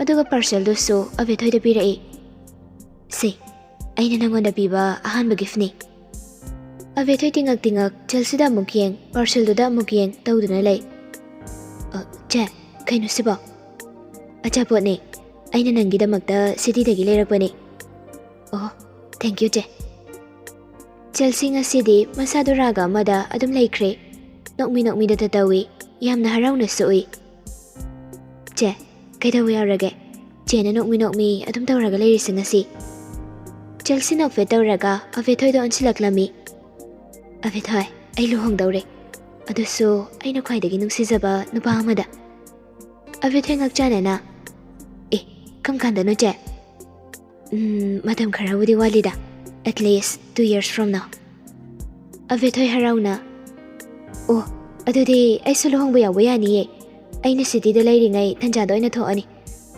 ꯑꯗꯨꯒ ꯄꯥꯔꯁꯦꯜꯗꯨꯁꯨ ꯑꯕꯦꯊꯣꯏꯗ ꯄꯤꯔꯛꯏ꯫ "ꯁꯦ, ꯑꯩꯅ ꯅꯪꯉꯣꯟꯗ ꯄꯤꯕ ꯑꯍꯥꯟꯕ ꯒꯤꯐꯅꯤ꯫" ꯑꯕꯦꯊꯣꯏ ꯇꯤꯉꯛ ꯇꯤꯉꯛ ꯆꯦꯜꯁꯤꯗ ꯑꯃꯨꯛ ꯌꯦꯡ, ꯄꯥꯔꯁꯦꯜꯗꯨꯗ ꯑꯃꯨꯛ ꯌꯦꯡ ꯇꯧꯗꯨꯅ ꯂꯩ꯫ "ꯑ, ꯆꯦ, ꯀꯩꯅꯣ ꯁꯤꯕꯣ?" "ꯑꯆꯥꯄꯣꯠꯅꯦ꯫ ꯑꯩꯅ ꯅꯪꯒꯤꯗꯃꯛꯇ ꯁꯤꯇꯤꯗꯒꯤ ꯂꯩꯔꯛꯄꯅꯦ꯫" "ꯑꯣ, ꯊꯦꯡꯀ꯭ꯌꯨ, ꯆꯦ꯫" ꯆꯦꯜꯁꯤ ꯉꯁꯤꯗꯤ ꯃꯁꯥꯗꯨ ꯔꯥꯒ ꯑꯃꯗ ꯑꯗꯨꯝ ꯂꯩꯈ꯭ꯔꯦ꯫ ꯅꯣꯛꯃꯤ ꯅꯣꯛꯃꯤꯗꯇ ꯇꯧꯏ꯫ ꯌꯥꯝꯅ ꯍꯔꯥꯎꯅꯁꯨ ꯎꯏ꯫ "ꯆꯦ, ꯀꯩꯗꯧꯕ ꯌꯥꯎꯔꯒꯦ? ꯆꯦꯅ ꯅꯣꯛꯃꯤ ꯅꯣꯛꯃꯤ ꯑꯗꯨꯝ ꯇꯧꯔꯒ ꯂꯩꯔꯤꯁꯦ ꯉꯁꯤ?" ꯆꯦꯜꯁꯤ ꯅꯣꯛꯐꯦꯠ ꯇꯧꯔꯒ ꯑꯕꯦꯊꯣꯏꯗ ꯑꯣꯟꯁꯤꯜꯂꯛꯂꯝꯃꯤ꯫ "ꯑꯕꯦꯊꯣꯏ, ꯑꯩ ꯂꯨꯍꯣꯡꯗꯧꯔꯦ꯫ ꯑꯗꯨꯁꯨ ꯑꯩꯅ ꯈ꯭ꯋꯥꯏꯗꯒꯤ ꯅꯨꯡꯁꯤꯖꯕ ꯅꯨꯄꯥ ꯑꯃꯗ꯫" ꯑꯕꯦꯊꯣꯏ ꯉꯛꯆꯥꯟꯅꯅ, "ꯑꯦ, ꯀꯔꯝ ꯀꯥꯟꯗꯅꯣ, ꯆꯦ?" "ꯎꯝ, ꯃꯇꯝ ꯈꯔꯕꯨꯗꯤ ꯋꯥꯠꯂꯤꯗ, at least two years from now꯫" ꯑꯕꯦꯊꯣꯏ ꯍꯔꯥꯎꯅ, "ꯑꯣ, ꯑꯗꯨꯗꯤ ꯑꯩꯁꯨ ꯂꯨꯍꯣꯡꯕ ꯌꯥꯎꯕ ꯌꯥꯅꯤꯌꯦ꯫ ꯑꯩꯅ ꯁꯤꯇꯤꯗ ꯂꯩꯔꯤꯉꯩ ꯇꯟꯖꯥꯗ ꯑꯣꯏꯅ ꯊꯣꯛꯑꯅꯤ꯫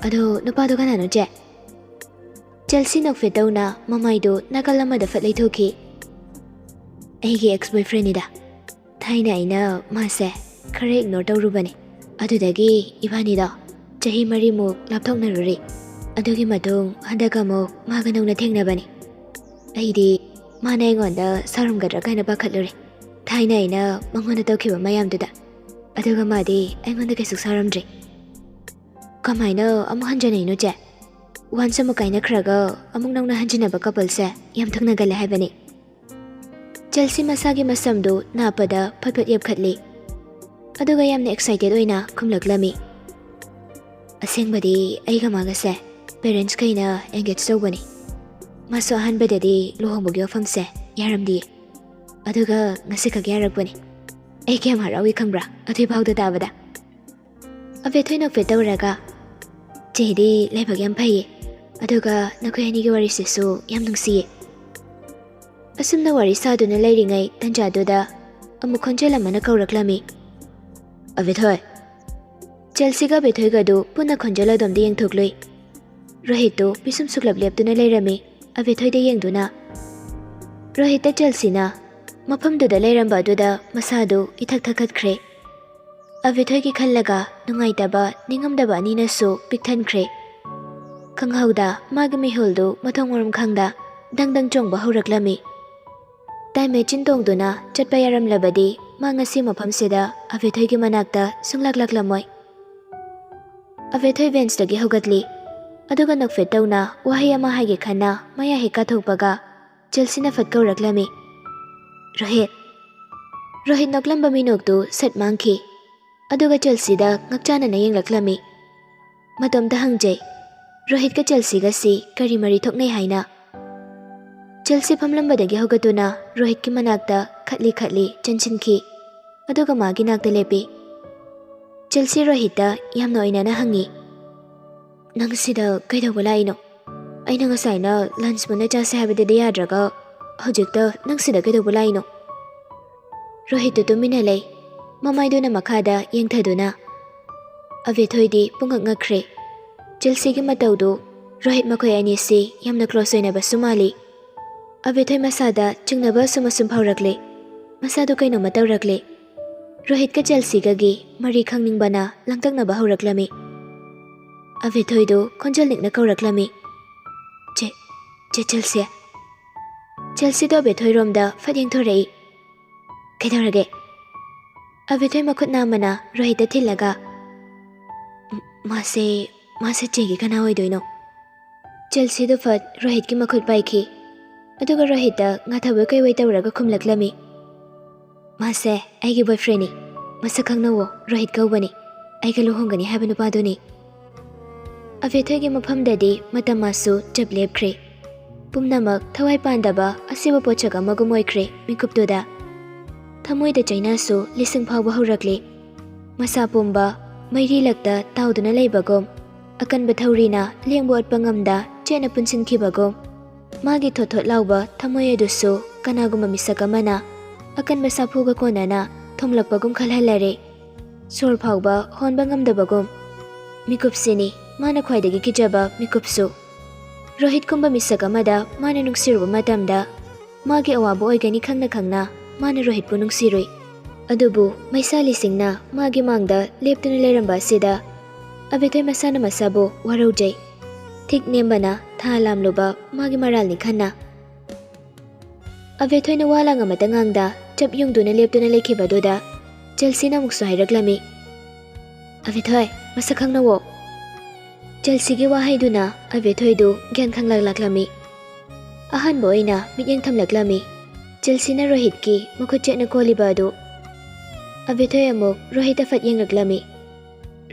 ꯑꯗꯣ ꯅꯨꯄꯥꯗꯣ ꯀꯅꯥꯅꯣ, ꯆꯦ?" ꯆꯦꯜꯁꯤ ꯅꯣꯛꯐꯦꯠ ꯇꯧꯅ ꯃꯃꯥꯏꯗꯨ ꯅꯥꯀꯜ ꯑꯃꯗ ꯐꯠ ꯂꯩꯊꯣꯛꯈꯤ꯫ "ꯑꯩꯒꯤ ex boyfriendꯅꯤꯗ꯫ ꯊꯥꯏꯅ ꯑꯩꯅ ꯃꯥꯁꯦ ꯈꯔ ignore ꯇꯧꯔꯨꯕꯅꯦ꯫ ꯑꯗꯨꯗꯒꯤ ꯏꯕꯥꯅꯤꯗꯣ ꯆꯍꯤ ꯃꯔꯤꯃꯨꯛ ꯂꯥꯞꯊꯣꯛꯅꯔꯨꯔꯦ꯫ ꯑꯗꯨꯒꯤ ꯃꯇꯨꯡ ꯍꯟꯗꯛ ꯑꯃꯨꯛ ꯃꯥꯒ ꯅꯧꯅ ꯊꯦꯡꯅꯕꯅꯦ꯫ ꯑꯩꯗꯤ ꯃꯥꯅ ꯑꯩꯉꯣꯟꯗ ꯁꯥꯎꯔꯝꯒꯗ꯭ꯔꯥ ꯀꯥꯏꯅ ꯄꯥꯈꯠꯂꯨꯔꯦ, ꯊꯥꯏꯅ ꯑꯩꯅ ꯃꯉꯣꯟꯗ ꯇꯧꯈꯤꯕ ꯃꯌꯥꯝꯗꯨꯗ꯫ ꯑꯗꯨꯒ ꯃꯥꯗꯤ ꯑꯩꯉꯣꯟꯗ ꯀꯩꯁꯨ ꯁꯥꯎꯔꯝꯗ꯭ꯔꯦ꯫" "ꯀꯃꯥꯏꯅ ꯑꯃꯨꯛ ꯍꯟꯖꯟꯅꯩꯅꯣ, ꯆꯦ? Once ꯑꯃꯨꯛ ꯀꯥꯏꯅꯈ꯭ꯔꯒ ꯑꯃꯨꯛ ꯅꯧꯅ ꯍꯟꯖꯤꯟꯅꯕ coupleꯁꯦ ꯌꯥꯝ ꯊꯨꯡꯅꯒꯜꯂꯦ ꯍꯥꯏꯕꯅꯤ꯫" ꯆꯦꯜꯁꯤ ꯃꯁꯥꯒꯤ ꯃꯁꯝꯗꯨ ꯅꯥꯞꯄꯗ ꯐꯠ ꯐꯠ ꯌꯦꯞꯈꯠꯂꯤ꯫ ꯑꯗꯨꯒ ꯌꯥꯝꯅ excited ꯑꯣꯏꯅ ꯈꯨꯝꯂꯛꯂꯝꯃꯤ꯫ "ꯑꯁꯦꯡꯕꯗꯤ ꯑꯩꯒ ꯃꯥꯒꯁꯦ parents ꯈꯩꯅ engage ꯇꯧꯕꯅꯤ꯫ ꯃꯥꯁꯨ ꯑꯍꯥꯟꯕꯗꯗꯤ ꯂꯨꯍꯣꯡꯕꯒꯤ ꯋꯥꯐꯝꯁꯦ ꯌꯥꯔꯝꯗꯤꯌꯦ꯫ ꯑꯗꯨꯒ ꯉꯁꯤꯈꯛ ꯌꯥꯔꯛꯄꯅꯤ꯫ ꯑꯩ ꯀꯌꯥꯝ ꯍꯔꯥꯎꯏ ꯈꯪꯕ꯭ꯔꯥ ꯑꯗꯨꯏ ꯄꯥꯎꯗꯣ ꯇꯥꯕꯗ?" ꯑꯕꯦꯊꯣꯏ ꯅꯣꯛꯐꯦꯠ ꯇꯧꯔꯒ, "ꯆꯦꯗꯤ ꯂꯥꯏꯕꯛ ꯌꯥꯝ ꯐꯩꯌꯦ꯫ ꯑꯗꯨꯒ ꯅꯈꯣꯏ ꯑꯅꯤꯒꯤ ꯋꯥꯔꯤꯁꯤꯁꯨ ꯌꯥꯝ ꯅꯨꯡꯁꯤꯌꯦ꯫" ꯑꯁꯨꯝꯅ ꯋꯥꯔꯤ ꯁꯥꯗꯨꯅ ꯂꯩꯔꯤꯉꯩ ꯇꯟꯖꯥꯗꯨꯗ ꯑꯃꯨꯛ ꯈꯣꯟꯖꯦꯜ ꯑꯃꯅ ꯀꯧꯔꯛꯂꯝꯃꯤ꯫ "ꯑꯕꯦꯊꯣꯏ!" ꯆꯦꯜꯁꯤꯒ ꯑꯕꯦꯊꯣꯏꯒꯗꯨ ꯄꯨꯟꯅ ꯈꯣꯟꯖꯦꯜ ꯑꯗꯣꯝꯗ ꯌꯦꯡꯊꯣꯛꯂꯨꯏ꯫ ꯔꯣꯍꯤꯠꯇꯨ ꯄꯤꯁꯨꯝ ꯁꯨꯛꯂꯞ ꯂꯦꯞꯇꯨꯅ ꯂꯩꯔꯝꯃꯤ, ꯑꯕꯦꯊꯣꯏꯗ ꯌꯦꯡꯗꯨꯅ꯫ ꯔꯣꯍꯤꯠꯇ ꯆꯦꯜꯁꯤꯅ ꯃꯐꯝꯗꯨꯗ ꯂꯩꯔꯝꯕ ꯑꯗꯨꯗ ꯃꯁꯥꯗꯨ ꯏꯊꯛ ꯊꯛꯀꯠꯈ꯭ꯔꯦ꯫ ꯑꯕꯦꯊꯣꯏꯒꯤ ꯈꯜꯂꯒ ꯅꯨꯡꯉꯥꯏꯇꯕ, ꯅꯤꯡꯉꯝꯗꯕ ꯑꯅꯤꯅꯁꯨ ꯄꯤꯛꯊꯟꯈ꯭ꯔꯦ꯫ ꯈꯪꯍꯧꯗ ꯃꯥꯒꯤ ꯃꯤꯍꯨꯜꯗꯨ ꯃꯊꯣꯡ ꯃꯔꯝ ꯈꯪꯗ ꯗꯪ ꯗꯪ ꯆꯣꯡꯕ ꯍꯧꯔꯛꯂꯝꯃꯤ꯫ ꯇꯥꯏꯝ ꯃꯦꯆꯤꯟ ꯇꯣꯡꯗꯨꯅ ꯆꯠꯄ ꯌꯥꯔꯝꯂꯕꯗꯤ ꯃꯥ ꯉꯁꯤ ꯃꯐꯝꯁꯤꯗ ꯑꯕꯦꯊꯣꯏꯒꯤ ꯃꯅꯥꯛꯇ ꯁꯨꯡꯂꯥꯛ ꯂꯥꯛꯂꯝꯃꯣꯏ꯫ ꯑꯕꯦꯊꯣꯏ ꯕꯦꯟꯁꯇꯒꯤ ꯍꯧꯒꯠꯂꯤ꯫ ꯑꯗꯨꯒ ꯅꯣꯛꯐꯦꯠ ꯇꯧꯅ ꯋꯥꯍꯩ ꯑꯃ ꯍꯥꯏꯒꯦ ꯈꯟꯅ ꯃꯌꯥ ꯍꯦꯛ ꯀꯥꯊꯣꯛꯄꯒ ꯆꯦꯜꯁꯤꯅ ꯐꯠ ꯀꯧꯔꯛꯂꯝꯃꯤ, "ꯔꯣꯍꯤꯠ!" ꯔꯣꯍꯤꯠ ꯅꯣꯛꯂꯝꯕ ꯃꯤꯅꯣꯛꯇꯨ ꯁꯠ ꯃꯥꯡꯈꯤ꯫ ꯑꯗꯨꯒ ꯆꯦꯜꯁꯤꯗ ꯉꯛꯆꯥꯟꯅꯅ ꯌꯦꯡꯂꯛꯂꯝꯃꯤ꯫ ꯃꯇꯣꯝꯇ ꯍꯪꯖꯩ, ꯔꯣꯍꯤꯠꯀ ꯆꯦꯜꯁꯤꯒꯁꯤ ꯀꯔꯤ ꯃꯔꯤ ꯊꯣꯛꯅꯩ ꯍꯥꯏꯅ? ꯆꯦꯜꯁꯤ ꯐꯝꯂꯝꯕꯗꯒꯤ ꯍꯧꯒꯠꯇꯨꯅ ꯔꯣꯍꯤꯠꯀꯤ ꯃꯅꯥꯛꯇ ꯈꯠꯂꯤ ꯈꯠꯂꯤ ꯆꯪꯁꯤꯟꯈꯤ꯫ ꯑꯗꯨꯒ ꯃꯥꯒꯤ ꯅꯥꯛꯇ ꯂꯦꯞꯄꯤ꯫ ꯆꯦꯜꯁꯤ ꯔꯣꯍꯤꯠꯇ ꯌꯥꯝꯅ ꯑꯣꯏꯅꯅ ꯍꯪꯉꯤ, "ꯅꯪ ꯁꯤꯗ ꯀꯩꯗꯧꯕ ꯂꯥꯛꯏꯅꯣ? ꯑꯩꯅ ꯉꯁꯥꯏꯅ ꯂꯟꯁ ꯄꯨꯟꯅ ꯆꯥꯁꯦ ꯍꯥꯏꯕꯗꯨꯗꯤ ꯌꯥꯗ꯭ꯔꯒ ꯍꯧꯖꯤꯛꯇ ꯅꯪ ꯁꯤꯗ ꯀꯩꯗꯧꯕ ꯂꯥꯛꯏꯅꯣ?" ꯔꯣꯍꯤꯠꯇꯨ ꯇꯨꯃꯤꯟꯅ ꯂꯩ꯫ ꯃꯃꯥꯏꯗꯨꯅ ꯃꯈꯥꯗ ꯌꯦꯡꯊꯗꯨꯅ꯫ ꯑꯕꯦꯊꯣꯏꯗꯤ ꯄꯨꯡꯉꯛ ꯉꯛꯈ꯭ꯔꯦ꯫ ꯆꯦꯜꯁꯤꯒꯤ ꯃꯇꯧꯗꯨ ꯔꯣꯍꯤꯠ ꯃꯈꯣꯏ ꯑꯅꯤꯁꯤ ꯌꯥꯝꯅ ꯀ꯭ꯂꯣꯁ ꯑꯣꯏꯅꯕꯁꯨ ꯃꯥꯜꯂꯤ꯫ ꯑꯕꯦꯊꯣꯏ ꯃꯁꯥꯗ ꯆꯤꯡꯅꯕ ꯑꯁꯨꯝ ꯑꯁꯨꯝ ꯐꯥꯎꯔꯛꯂꯦ꯫ ꯃꯁꯥꯗꯨ ꯀꯩꯅꯣꯝꯃ ꯇꯧꯔꯛꯂꯦ꯫ ꯔꯣꯍꯤꯠꯀ ꯆꯦꯜꯁꯤꯒꯒꯤ ꯃꯔꯤ ꯈꯪꯅꯤꯡꯕꯅ ꯂꯥꯡꯇꯛꯅꯕ ꯍꯧꯔꯛꯂꯝꯃꯤ꯫ ꯑꯕꯦꯊꯣꯏꯗꯨ ꯈꯣꯟꯖꯦꯜ ꯅꯤꯛꯅ ꯀꯧꯔꯛꯂꯝꯃꯤ, "ꯆꯦ, ꯆꯦ ꯆꯦꯜꯁꯤ!" ꯆꯦꯜꯁꯤꯗꯣ ꯑꯕꯦꯊꯣꯏꯔꯣꯝꯗ ꯐꯠ ꯌꯦꯡꯊꯣꯔꯛꯏ꯫ "ꯀꯩꯗꯧꯔꯒꯦ?" ꯑꯕꯦꯊꯣꯏ ꯃꯈꯨꯠ ꯅꯥꯝꯃꯅ ꯔꯣꯍꯤꯠꯇ ꯊꯤꯜꯂꯒ, "ꯃ-, ꯃꯥꯁꯦ, ꯃꯥꯁꯦ ꯆꯦꯒꯤ ꯀꯅꯥ ꯑꯣꯏꯗꯣꯏꯅꯣ?" ꯆꯦꯜꯁꯤꯗꯨ ꯐꯠ ꯔꯣꯍꯤꯠꯀꯤ ꯃꯈꯨꯠ ꯄꯥꯏꯈꯤ꯫ ꯑꯗꯨꯒ ꯔꯣꯍꯤꯠꯇ ꯉꯥꯊꯕꯣꯏ ꯀꯩꯕꯣꯏ ꯇꯧꯔꯒ ꯈꯨꯝꯂꯛꯂꯝꯃꯤ, "ꯃꯥꯁꯦ ꯑꯩꯒꯤ ꯕꯣꯏꯐ꯭ꯔꯦꯟꯅꯤ꯫ ꯃꯁꯛ ꯈꯪꯅꯧꯋꯣ, ꯔꯣꯍꯤꯠ ꯀꯧꯕꯅꯤ꯫ ꯑꯩꯒ ꯂꯨꯍꯣꯡꯒꯅꯤ ꯍꯥꯏꯕ ꯅꯨꯄꯥꯗꯨꯅꯤ꯫" ꯑꯕꯦꯊꯣꯏꯒꯤ ꯃꯐꯝꯗꯗꯤ ꯃꯇꯝ ꯃꯥꯁꯨ ꯆꯞ ꯂꯦꯞꯈ꯭ꯔꯦ꯫ ꯄꯨꯝꯅꯃꯛ ꯊꯋꯥꯏ ꯄꯥꯟꯗꯕ ꯑꯁꯤꯕ ꯄꯣꯠꯁꯛ ꯑꯃꯒꯨꯝ ꯑꯣꯏꯈ꯭ꯔꯦ ꯃꯤꯀꯨꯞꯇꯨꯗ꯫ ꯊꯃꯣꯏꯗ ꯆꯩꯅꯥꯁꯨ ꯂꯤꯁꯤꯡ ꯐꯥꯎꯕ ꯍꯧꯔꯛꯂꯤ꯫ ꯃꯁꯥ ꯄꯨꯝꯕ ꯃꯩꯔꯤ ꯂꯛꯇ ꯇꯥꯎꯗꯨꯅ ꯂꯩꯕꯒꯨꯝ, ꯑꯀꯟꯕ ꯊꯧꯔꯤꯅ ꯂꯦꯡꯕ ꯑꯣꯠꯄ ꯉꯝꯗ ꯆꯦꯠꯅ ꯄꯨꯟꯁꯤꯟꯈꯤꯕꯒꯨꯝ, ꯃꯥꯒꯤ ꯊꯣꯠ ꯊꯣꯠ ꯂꯥꯎꯕ ꯊꯃꯣꯏ ꯑꯗꯨꯁꯨ ꯀꯅꯥꯒꯨꯝꯕ ꯃꯤꯁꯛ ꯑꯃꯅ ꯑꯀꯟꯕ ꯁꯥꯐꯨꯒ ꯀꯣꯟꯅꯅ ꯊꯣꯝꯂꯛꯄꯒꯨꯝ ꯈꯜꯍꯜꯂꯔꯦ꯫ ꯁꯣꯔ ꯐꯥꯎꯕ ꯍꯣꯟꯕ ꯉꯝꯗꯕꯒꯨꯝ꯫ ꯃꯤꯀꯨꯞꯁꯤꯅꯤ ꯃꯥꯅ ꯈ꯭ꯋꯥꯏꯗꯒꯤ ꯀꯤꯖꯕ ꯃꯤꯀꯨꯞꯁꯨ꯫ ꯔꯣꯍꯤꯠꯀꯨꯝꯕ ꯃꯤꯁꯛ ꯑꯃꯗ ꯃꯥꯅ ꯅꯨꯡꯁꯤꯔꯨꯕ ꯃꯇꯝꯗ, ꯃꯥꯒꯤ ꯑꯋꯥꯕ ꯑꯣꯏꯒꯅꯤ ꯈꯪꯅ ꯈꯪꯅ ꯃꯥꯅ ꯔꯣꯍꯤꯠꯄꯨ ꯅꯨꯡꯁꯤꯔꯨꯏ꯫ ꯑꯗꯨꯕꯨ ꯃꯩꯁꯥꯂꯤꯁꯤꯡꯅ ꯃꯥꯒꯤ ꯃꯥꯡꯗ ꯂꯦꯞꯇꯨꯅ ꯂꯩꯔꯝꯕ ꯑꯁꯤꯗ ꯑꯕꯦꯊꯣꯏ ꯃꯁꯥꯅ ꯃꯁꯥꯕꯨ ꯋꯥꯔꯧꯖꯩ꯫ ꯊꯤꯛ ꯅꯦꯝꯕꯅ ꯊꯥ ꯂꯥꯝꯂꯨꯕ ꯃꯥꯒꯤ ꯃꯔꯥꯜꯅꯤ ꯈꯟꯅ꯫ ꯑꯕꯦꯊꯣꯏꯅ ꯋꯥ ꯂꯥꯡ ꯑꯃꯇ ꯉꯥꯡꯗ ꯆꯞ ꯌꯨꯡꯗꯨꯅ ꯂꯦꯞꯇꯨꯅ ꯂꯩꯈꯤꯕꯗꯨꯗ ꯆꯦꯜꯁꯤꯅ ꯑꯃꯨꯛꯁꯨ ꯍꯥꯏꯔꯛꯂꯝꯃꯤ, "ꯑꯕꯦꯊꯣꯏ, ꯃꯁꯛ ꯈꯪꯅꯋꯣ!" ꯆꯦꯜꯁꯤꯒꯤ ꯋꯥꯍꯩꯗꯨꯅ ꯑꯕꯦꯊꯣꯏꯗꯨ ꯒ꯭ꯌꯥꯟ ꯈꯪꯂꯛꯂꯛꯂꯝꯃꯤ꯫ ꯑꯍꯥꯟꯕ ꯑꯣꯏꯅ ꯃꯤꯠꯌꯦꯡ ꯊꯝꯂꯛꯂꯝꯃꯤ꯫ ꯆꯦꯜꯁꯤꯅ ꯔꯣꯍꯤꯠꯀꯤ ꯃꯈꯨꯠ ꯆꯦꯠꯅ ꯀꯣꯜꯂꯤꯕ ꯑꯗꯨ꯫ ꯑꯕꯦꯊꯣꯏ ꯑꯃꯨꯛ ꯔꯣꯍꯤꯠꯇ ꯐꯠ ꯌꯦꯡꯂꯛꯂꯝꯃꯤ꯫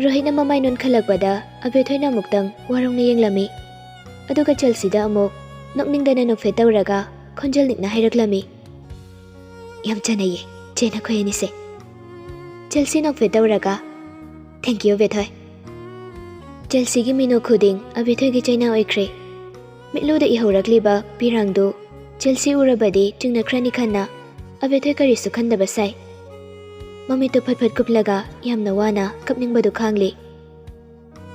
ꯔꯣꯍꯤꯠꯅ ꯃꯃꯥꯏ ꯅꯣꯟꯈꯠꯂꯛꯄꯗ ꯑꯕꯦꯊꯣꯏꯅ ꯑꯃꯨꯛꯇꯪ ꯋꯥꯔꯧꯅ ꯌꯦꯡꯂꯝꯃꯤ꯫ ꯑꯗꯨꯒ ꯆꯦꯜꯁꯤꯗ ꯑꯃꯨꯛ ꯅꯣꯛꯅꯤꯡꯗꯅ ꯅꯣꯛꯐꯦꯠ ꯇꯧꯔꯒ ꯈꯣꯟꯖꯦꯜ ꯅꯤꯛꯅ ꯍꯥꯏꯔꯛꯂꯝꯃꯤ, "ꯌꯥꯝ ꯆꯥꯟꯅꯩꯌꯦ, ꯆꯦ, ꯅꯈꯣꯏ ꯑꯅꯤꯁꯦ꯫" ꯆꯦꯜꯁꯤ ꯅꯣꯛꯐꯦꯠ ꯇꯧꯔꯒ, "Thank you, ꯕꯦꯊꯣꯏ꯫" ꯆꯦꯜꯁꯤꯒꯤ ꯃꯤꯅꯣꯛ ꯈꯨꯗꯤꯡ ꯑꯕꯦꯊꯣꯏꯒꯤ ꯆꯩꯅꯥ ꯑꯣꯏꯈ꯭ꯔꯦ꯫ ꯃꯤꯠꯂꯨꯗ ꯏꯍꯧꯔꯛꯂꯤꯕ ꯄꯤꯔꯥꯡꯗꯨ ꯆꯦꯜꯁꯤ ꯎꯔꯕꯗꯤ ꯆꯤꯡꯅꯈ꯭ꯔꯅꯤ ꯈꯟꯅ ꯑꯕꯦꯊꯣꯏ ꯀꯔꯤꯁꯨ ꯈꯟꯗꯕ ꯁꯥꯏ꯫ ꯃꯃꯤꯠꯇꯨ ꯐꯠ ꯐꯠ ꯀꯨꯞꯂꯒ ꯌꯥꯝꯅ ꯋꯥꯅ ꯀꯞꯅꯤꯡꯕꯗꯨ ꯈꯥꯡꯂꯤ꯫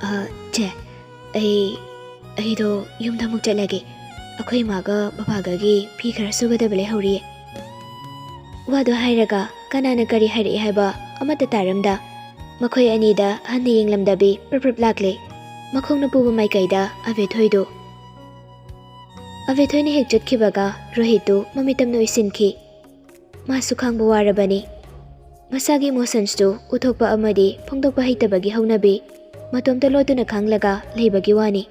"ꯑ, ꯆꯦ, ꯑꯩ, ꯑꯩꯗꯣ ꯌꯨꯝꯗ ꯑꯃꯨꯛ ꯆꯠꯂꯒꯦ꯫ ꯑꯩꯈꯣꯏ ꯏꯃꯥꯒ ꯕꯕꯥꯒꯒꯤ ꯐꯤ ꯈꯔ ꯁꯨꯒꯗꯕ ꯂꯩꯍꯧꯔꯤꯌꯦ꯫" ꯋꯥꯗꯣ ꯍꯥꯏꯔꯒ ꯀꯅꯥꯅ ꯀꯔꯤ ꯍꯥꯏꯔꯛꯏ ꯍꯥꯏꯕ ꯑꯃꯠꯇ ꯇꯥꯔꯝꯗ ꯃꯈꯣꯏ ꯑꯅꯤꯗ ꯍꯟꯅ ꯌꯦꯡꯂꯝꯗꯕꯤ ꯄ꯭ꯔꯞ ꯄ꯭ꯔꯞ ꯂꯥꯛꯂꯦ꯫ ꯃꯈꯣꯡꯅ ꯄꯨꯕ ꯃꯥꯏꯀꯩꯗ ꯑꯕꯦꯊꯣꯏꯗꯨ꯫ ꯑꯕꯦꯊꯣꯏꯅ ꯍꯦꯛ ꯆꯠꯈꯤꯕꯒ ꯔꯣꯍꯤꯠꯇꯨ ꯃꯃꯤꯠ ꯇꯝꯅ ꯎꯏꯁꯤꯟꯈꯤ꯫ ꯃꯥꯁꯨ ꯈꯥꯡꯕ ꯋꯥꯔꯕꯅꯤ꯫ ꯃꯁꯥꯒꯤ emotionsꯇꯨ ꯎꯠꯊꯣꯛꯄ ꯑꯃꯗꯤ ꯐꯣꯡꯗꯣꯛꯄ ꯍꯩꯇꯕꯒꯤ ꯍꯧꯅꯕꯤ ꯃꯇꯣꯝꯇ ꯂꯣꯠꯇꯨꯅ ꯈꯥꯡꯂꯒ ꯂꯩꯕꯒꯤ ꯋꯥꯅꯤ꯫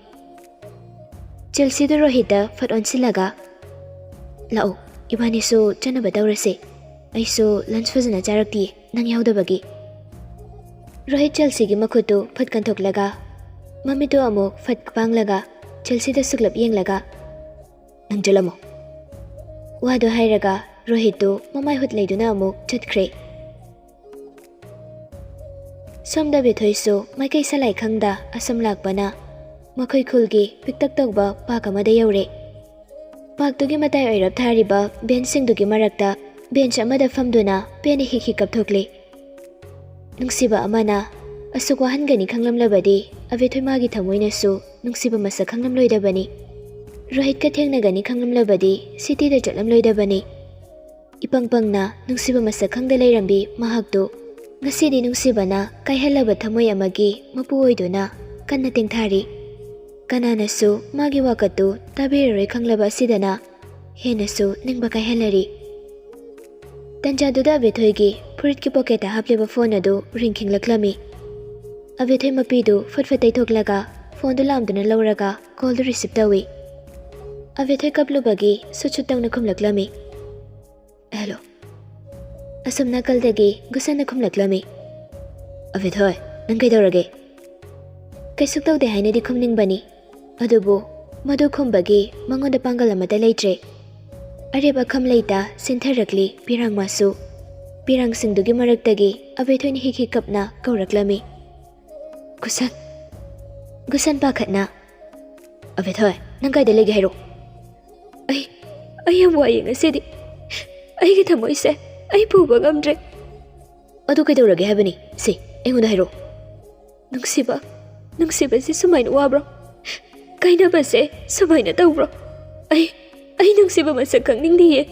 ꯆꯦꯜꯁꯤꯗꯨ ꯔꯣꯍꯤꯠꯇ ꯐꯠ ꯑꯣꯟꯁꯤꯜꯂꯒ, "ꯂꯥꯛꯑꯣ, ꯏꯕꯥꯅꯤꯁꯨ ꯆꯠꯅꯕ ꯇꯧꯔꯁꯦ꯫ ꯑꯩꯁꯨ lunch ꯐꯖꯅ ꯆꯥꯔꯛꯇꯤꯌꯦ, ꯅꯪ ꯌꯥꯎꯗꯕꯒꯤ꯫" ꯔꯣꯍꯤꯠ ꯆꯦꯜꯁꯤꯒꯤ ꯃꯈꯨꯠꯇꯨ ꯐꯠ ꯀꯟꯊꯣꯛꯂꯒ, ꯃꯃꯤꯠꯇꯨ ꯑꯃꯨꯛ ꯐꯠ ꯄꯥꯡꯂꯒ ꯆꯦꯜꯁꯤꯗ ꯁꯨꯛꯂꯞ ꯌꯦꯡꯂꯒ, "ꯅꯪ ꯆꯠꯂꯝꯃꯣ꯫" ꯋꯥꯗꯨ ꯍꯥꯏꯔꯒ ꯔꯣꯍꯤꯠꯇꯨ ꯃꯃꯥꯏ ꯍꯨꯠ ꯂꯩꯗꯨꯅ ꯑꯃꯨꯛ ꯆꯠꯈ꯭ꯔꯦ꯫ ꯁꯣꯝꯗ ꯕꯦꯊꯣꯏꯁꯨ ꯃꯥꯏꯀꯩ ꯁꯂꯥꯏ ꯈꯪꯗ ꯑꯁꯝ ꯂꯥꯛꯄꯅ ꯃꯈꯣꯏ ꯈꯨꯜꯒꯤ ꯄꯤꯛꯇꯛ ꯇꯧꯕ park ꯑꯃꯗ ꯌꯧꯔꯦ꯫ Parkꯇꯨꯒꯤ ꯃꯇꯥꯏ ꯑꯣꯏꯔꯞ ꯊꯥꯔꯤꯕ benchꯁꯤꯡꯗꯨꯒꯤ ꯃꯔꯛꯇ bench ꯑꯃꯗ ꯐꯝꯗꯨꯅ ꯄꯦꯟꯅ ꯍꯤꯛ ꯍꯤꯛ ꯀꯞꯊꯣꯛꯂꯤ꯫ ꯅꯨꯡꯁꯤꯕ ꯑꯃꯅ ꯑꯁꯨꯛ ꯋꯥꯍꯟꯒꯅꯤ ꯈꯪꯂꯝꯂꯕꯗꯤ ꯑꯕꯦꯊꯣꯏ ꯃꯥꯒꯤ ꯊꯃꯣꯏꯅꯁꯨ ꯅꯨꯡꯁꯤꯕ ꯃꯁꯛ ꯈꯪꯂꯝꯂꯣꯏꯗꯕꯅꯤ꯫ ꯔꯣꯍꯤꯠꯀ ꯊꯦꯡꯅꯒꯅꯤ ꯈꯪꯂꯝꯂꯕꯗꯤ cityꯗ ꯆꯠꯂꯝꯂꯣꯏꯗꯕꯅꯤ꯫ ꯏꯄꯪ ꯄꯪꯅ ꯅꯨꯡꯁꯤꯕ ꯃꯁꯛ ꯈꯪꯗ ꯂꯩꯔꯝꯕꯤ ꯃꯍꯥꯛꯇꯨ ꯉꯁꯤꯗꯤ ꯅꯨꯡꯁꯤꯕꯅ ꯀꯥꯏꯍꯜꯂꯕ ꯊꯃꯣꯏ ꯑꯃꯒꯤ ꯃꯄꯨ ꯑꯣꯏꯗꯨꯅ ꯀꯟꯅ ꯇꯦꯡꯊꯥꯔꯤ꯫ ꯀꯅꯥꯅꯁꯨ ꯃꯥꯒꯤ ꯋꯥꯀꯠꯇꯨ ꯇꯥꯕꯤꯔꯔꯣꯏ ꯈꯪꯂꯕ ꯑꯁꯤꯗꯅ ꯍꯦꯟꯅꯁꯨ ꯅꯤꯡꯕ ꯀꯥꯏꯍꯜꯂꯔꯤ꯫ ꯇꯟꯖꯥꯗꯨꯗ ꯑꯕꯦꯊꯣꯏꯒꯤ ꯐꯨꯔꯤꯠꯀꯤ ꯄꯣꯀꯦꯠꯇ ꯍꯥꯞꯂꯤꯕ ꯐꯣꯟ ꯑꯗꯨ ꯔꯤꯡ ꯈꯤꯡꯂꯛꯂꯝꯃꯤ꯫ ꯑꯕꯦꯊꯣꯏ ꯃꯄꯤꯗꯨ ꯐꯠ ꯐꯠ ꯇꯩꯊꯣꯛꯂꯒ ꯐꯣꯟꯗꯨ ꯂꯥꯝꯗꯨꯅ ꯂꯧꯔꯒ ꯀꯣꯜꯗꯨ ꯔꯤꯁꯤꯞ ꯇꯧꯏ꯫ ꯑꯕꯦꯊꯣꯏ ꯀꯞꯂꯨꯕꯒꯤ ꯁꯨꯠ ꯁꯨꯠ ꯇꯧꯅ ꯈꯨꯝꯂꯛꯂꯝꯃꯤ꯫ "ꯍꯦꯂꯣ"꯫ ꯑꯁꯣꯝ ꯅꯥꯀꯜꯗꯒꯤ ꯒꯨꯁꯟꯅ ꯈꯨꯝꯂꯛꯂꯝꯃꯤ꯫ "ꯑꯕꯦꯊꯣꯏ, ꯅꯪ ꯀꯩꯗꯧꯔꯒꯦ?" ꯀꯩꯁꯨ ꯇꯧꯗꯦ ꯍꯥꯏꯅꯗꯤ ꯈꯨꯝꯅꯤꯡꯕꯅꯤ, ꯑꯗꯨꯕꯨ ꯃꯗꯨ ꯈꯨꯝꯕꯒꯤ ꯃꯉꯣꯟꯗ ꯄꯥꯡꯒꯜ ꯑꯃꯠꯇ ꯂꯩꯇ꯭ꯔꯦ꯫ ꯑꯔꯦꯞ ꯑꯈꯝ ꯂꯩꯇ ꯁꯤꯟꯊꯔꯛꯂꯤ ꯄꯤꯔꯥꯡ ꯃꯥꯁꯨ꯫ ꯄꯤꯔꯥꯡꯁꯤꯡꯗꯨꯒꯤ ꯃꯔꯛꯇꯒꯤ ꯑꯕꯦꯊꯣꯏꯅ ꯍꯤꯛ ꯍꯤꯛ ꯀꯞꯅ ꯀꯧꯔꯛꯂꯝꯃꯤ꯫ "ꯒꯨꯁꯟ"꯫ ꯒꯨꯁꯟ ꯄꯥꯈꯠꯅ, "ꯑꯕꯦꯊꯣꯏ, ꯅꯪ ꯀꯥꯏꯗ ꯂꯩꯒꯦ ꯍꯥꯏꯔꯣ?" "ꯑꯩ, ꯑꯩ ꯌꯥꯝ ꯋꯥꯏꯌꯦ ꯉꯁꯤꯗꯤ꯫ ꯑꯩꯒꯤ ꯊꯃꯣꯏꯁꯦ ꯑꯩ ꯄꯨꯕ ꯉꯝꯗ꯭ꯔꯦ"꯫ "ꯑꯗꯨ ꯀꯩꯗꯧꯔꯒꯦ ꯍꯥꯏꯕꯅꯤ? ꯁꯤ, ꯑꯩꯉꯣꯟꯗ ꯍꯥꯏꯔꯣ"꯫ "ꯅꯨꯡꯁꯤꯕ, ꯅꯨꯡꯁꯤꯕꯁꯤ ꯁꯨꯃꯥꯏꯅ ꯋꯥꯕ꯭ꯔꯣ? ꯀꯥꯏꯅꯕꯁꯦ ꯁꯨꯃꯥꯏꯅ ꯇꯧꯕ꯭ꯔꯣ? ꯑꯩ, ꯑꯩ ꯅꯨꯡꯁꯤꯕ ꯃꯁꯛ ꯈꯪꯅꯤꯡꯗꯤꯌꯦ"꯫